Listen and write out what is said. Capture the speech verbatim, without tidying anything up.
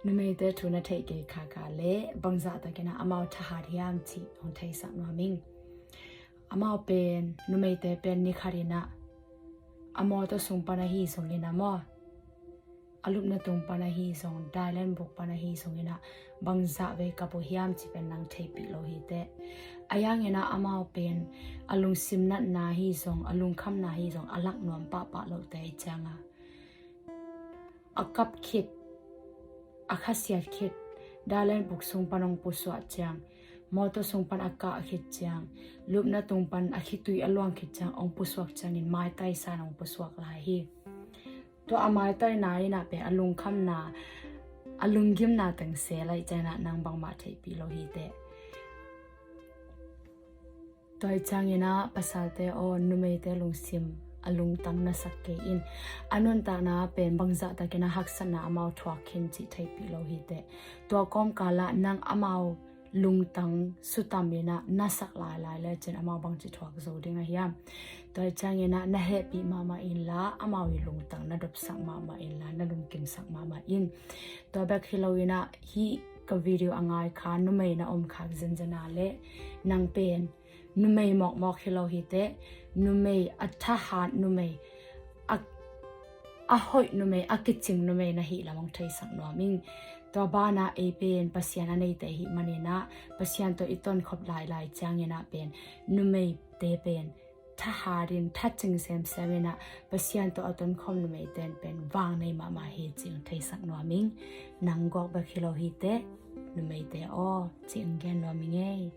Numeite thu na theih kei khakha le bangzah takin ah amau thahat hiam cih hong theisak nuam ing. Amau pen, numeite pen ni khat in ah a mawtaw sung pan ahi zongin ah maw, a lupna tung pan ahi zong, dailen buk pan ahi zongin ah bangzah vei kap uh hiam cih pen nang theihpih lo hi teh. A hi hangin ah amau pen a lungsim natna hi zong, a lungkhamna hi zong a lak nuam pahpah lote ahih ciangin a kap khit, a khasiat khit, dailen buk sung pan hong pusuak ciang, mawtaw sung pan a kah khit ciang, lupna tung pan a khitui a luang khit ciang hong pusuak ciangin maitai san hong pusuak lai hi. Tua a maitaina in ah pen a lungkhamna, a lunggimna teng sel ahih ciangin ah nang bangmah theihpih lo hi teh. Tua ahih ciangin ah pasalte aw, numeite lungsim a lungtang na sak kei in. A nuntakna pen bangzah takin ah haksatna amau thuak khin cih theihpih lo hi teh. Tua kawmkal ah nang amau lungtang sutam in ah na sak lailai lecin amau bangci thuak zo ding a hiam? Tua ahih ciangin ah na hehpih mahmah inla, amau i lungtang na dopsak mahmah inla, na lungkimsak mahmah in. Tua bek hi lo in ah hih ka video a ngai kha numei na om khak zenzen a le nang pen numei mawkmawk hi lo hi teh, numei a thahat numei, a, a hoih numei, a kicing numei na hih lam hong theisak nuam ing. Tua banah ei pen Pasian a neite ahih manin ah Pasian tawh i tonkhop lailai ciangin ah pen numeite pen thahat in, thacing semsem in ah Pasian tawh a tonkhop numeite in pen vang nei mahmah hi cih hong theisak nuam ing. Nang gawk bek hi lo hi teh, numeite aw, cih hong gen nuam ing ei.